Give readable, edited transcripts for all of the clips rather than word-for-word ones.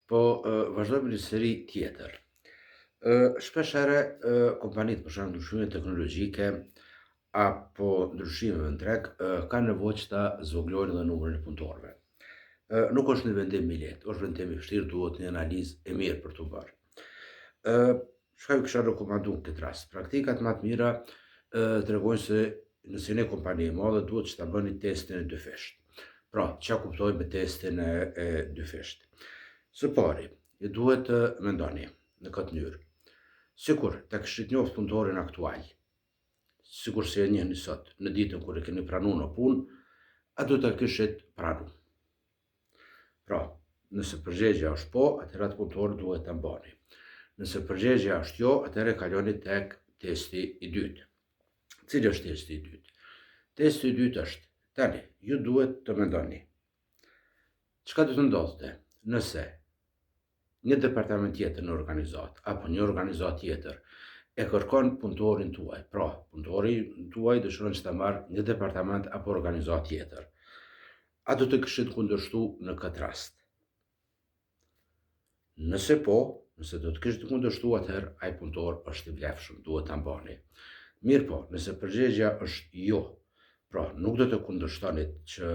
Po vazhdojmë një seri tjetër. Shpeshherë kompanitë për shkak ndryshimeve teknologjike apo ndryshimeve në treg kanë nevojë që ta zvogëlojnë edhe numrin e punëtorëve. Nuk është një vendim i lehtë, është vendim i vështirë, duhet një analizë e mirë për t'u bërë. Çka ju kisha rekomandu në këtë rast? Praktikat më të mira tregojnë se nëse jeni kompani e madhe duhet që ta bëni testin e dyfisht. Pra, çka kuptoj me testin e, e dyfisht? Së pari, ju duhet të mendoni në këtë mënyrë. Sikur ta kishit njohur punëtorin aktual, sikur se e njihni sot, në ditën kur e keni pranu në punë, a do ta kishit pranu? Pra, nëse përgjigja është po, atëherë atë punëtor duhet ta mbani. Nëse përgjigja është jo, atëherë kaloni tek testi i dytë. Cili është testi i dytë? Testi i dytë është, tani, ju duhet të mendoni. Çka do të ndodhte nëse një departament tjetër në organizatë apo një organizatë tjetër e kërkon punëtorin tuaj. Pra, punëtorin tuaj dëshiron që ta marrë një departament apo organizatë tjetër. A do të kishit kundërshtu në këtë rast? Nëse po, nëse do të kishit kundërshtu, atëherë ai punëtor është i vlefshëm, duhet ta mbani. Mirëpo, nëse përgjigja është jo, Pra, nuk do të kundërshtonit që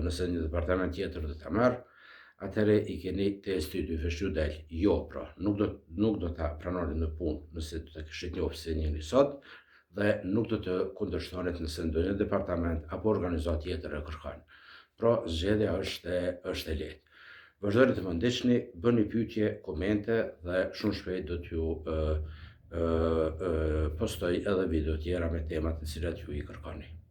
nëse një departament tjetër do ta marrë, atëherë i keni testi i dyfish ju del. Jo, pra, nuk do nuk do ta pranonit në punë nëse do ta kishit njohur si njeri sot dhe nuk do të kundërshtonit nëse ndonjë departament apo organizatë tjetër e kërkon. Pra, zgjedhja është e, është e lehtë. Vazhdoni të më ndiqni, bëni pyetje, komente dhe shumë shpejt do t'ju postoj edhe video tjera me temat të cilat ju i kërkoni.